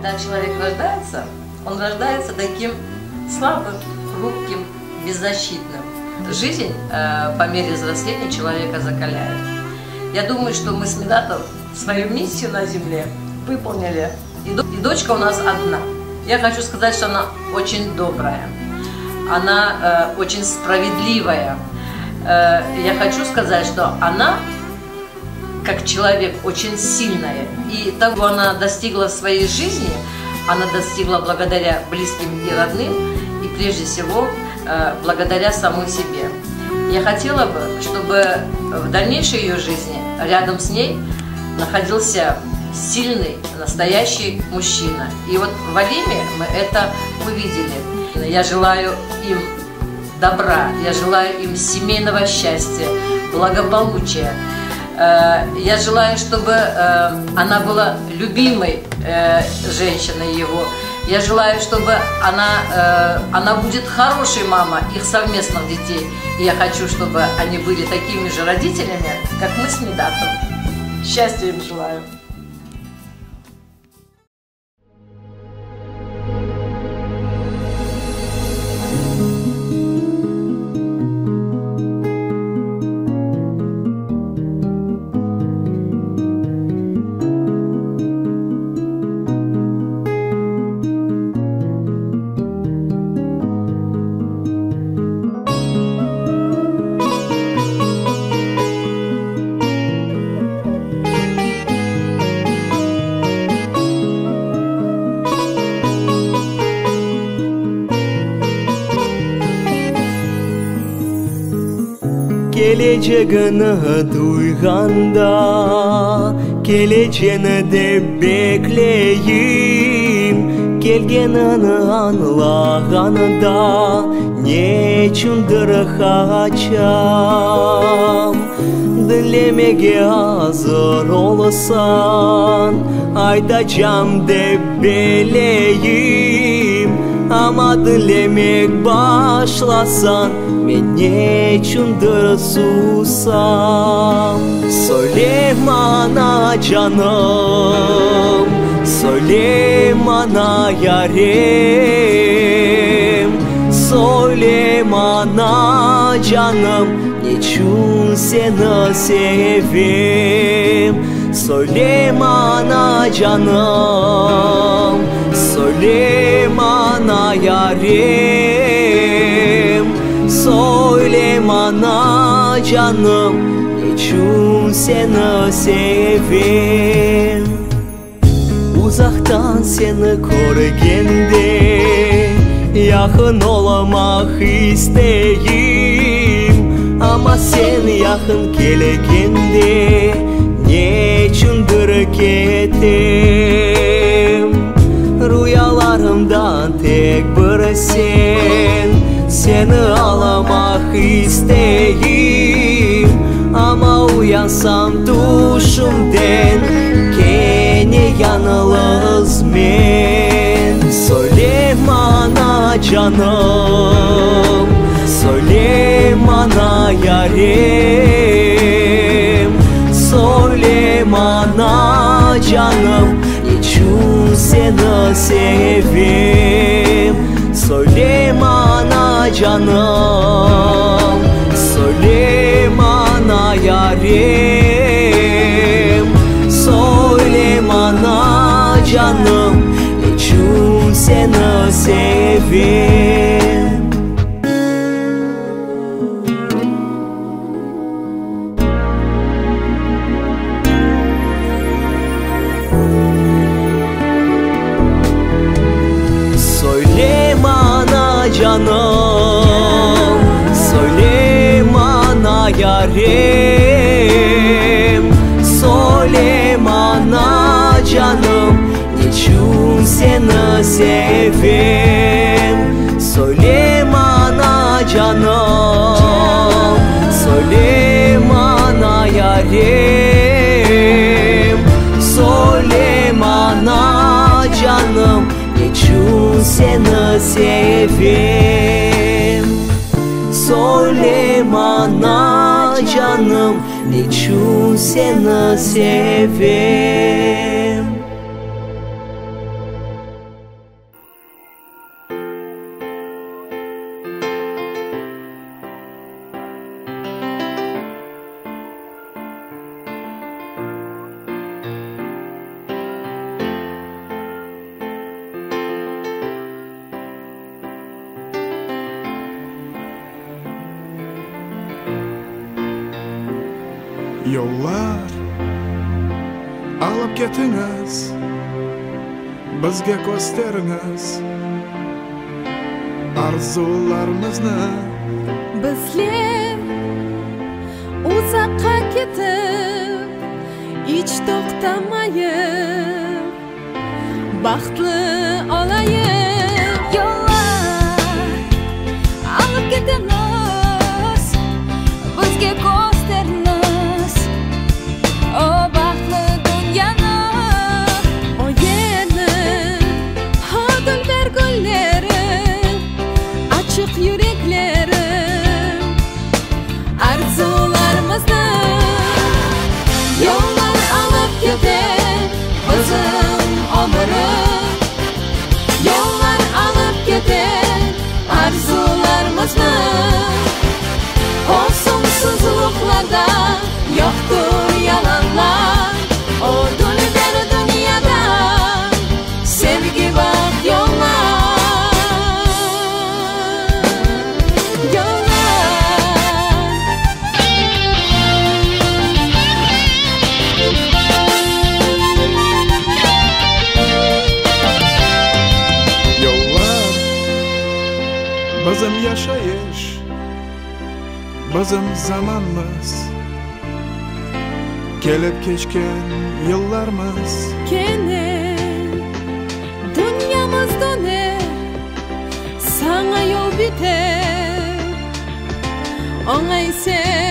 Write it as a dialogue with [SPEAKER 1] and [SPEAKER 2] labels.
[SPEAKER 1] Когда человек рождается, он рождается таким слабым, хрупким, беззащитным. Жизнь э, по мере взросления человека закаляет. Я думаю, что мы с Медатом свою миссию на земле выполнили. И, и дочка у нас одна. Я хочу сказать, что она очень добрая, она э, очень справедливая. Э, я хочу сказать, что она как человек очень сильная. И того она достигла в своей жизни, она достигла благодаря близким и родным, и прежде всего э, благодаря самой себе. Я хотела бы, чтобы в дальнейшей ее жизни рядом с ней находился сильный, настоящий мужчина. И вот в Алиме мы это увидели. Я желаю им добра, я желаю им семейного счастья, благополучия. Э, я желаю, чтобы э, она была любимой э, женщиной его. Я желаю, чтобы она, она будет хорошей мама их совместных детей. И я хочу, чтобы они были такими же родителями, как мы с Медатом. Счастья им желаю.
[SPEAKER 2] Kelecegini duyğanda, Keleceni dep bekleyim. Kelgenini añlağanda, Neçündir qaçam. Diñlemege azır olsañ, Aytacam dep beleyim. Amma diñlemek başlasañ, Men neçündir susam. Söyle maña, canım, Söyle maña, yarem. Söyle maña, canım, Neçün seni sevem. Söyle maña, canım, Söyle maña, yarem. Söyle maña, canım, Neçün seni sevem. Uzaqtan seni körgende, Yaqın olmaq isteyim. Amma sen yaqın kelgende, Neçündir ketem. Ruyalarımdan tek bir sen, Seni almaq isteyim. Amma uyansam tüşümden, Kene yañlız men. Söyle maña, canım, Söyle maña, yarem. Söyle maña, canım, Neçün seni sevem. Söyle maña, canım, Söyle maña, yarem. Söyle maña, canım, Neçün seni sevem. Söyle maña, canım, Söyle maña, yarem. Söyle maña, canım, Neçün seni sevem. Söyle maña, canım, Söyle maña, yarem. Söyle maña, canım, Neçün seni sevem. Söyle maña, canım, Neçün seni sevem.
[SPEAKER 3] Yollar, alıp ketiñiz, bizge kösteriñiz arzularımıznı.
[SPEAKER 4] Bizler uzaqqa ketip, iç toqtamayıp, bahtlı olayıq.
[SPEAKER 5] Yollar, alıp ketiñiz, bizge kösteriñiz o bahtlı dünyanı.
[SPEAKER 4] O yerni, o dülber gülleri, açıq yürekleri, arzularımıznı. Yollar alıp kete bizim ömüri, Yollar alıp kete arzularımıznı. O soñsuzlıqlarda yoqtır yalanlar, O dülber dünyada sevgi, baht, yollar. Yollar.
[SPEAKER 3] Yollar, bizim yaşayış, bizim zamanımız, kelip keçken yıllarımız.
[SPEAKER 4] Kene dünyamız döner, saña yol biter, oña ise.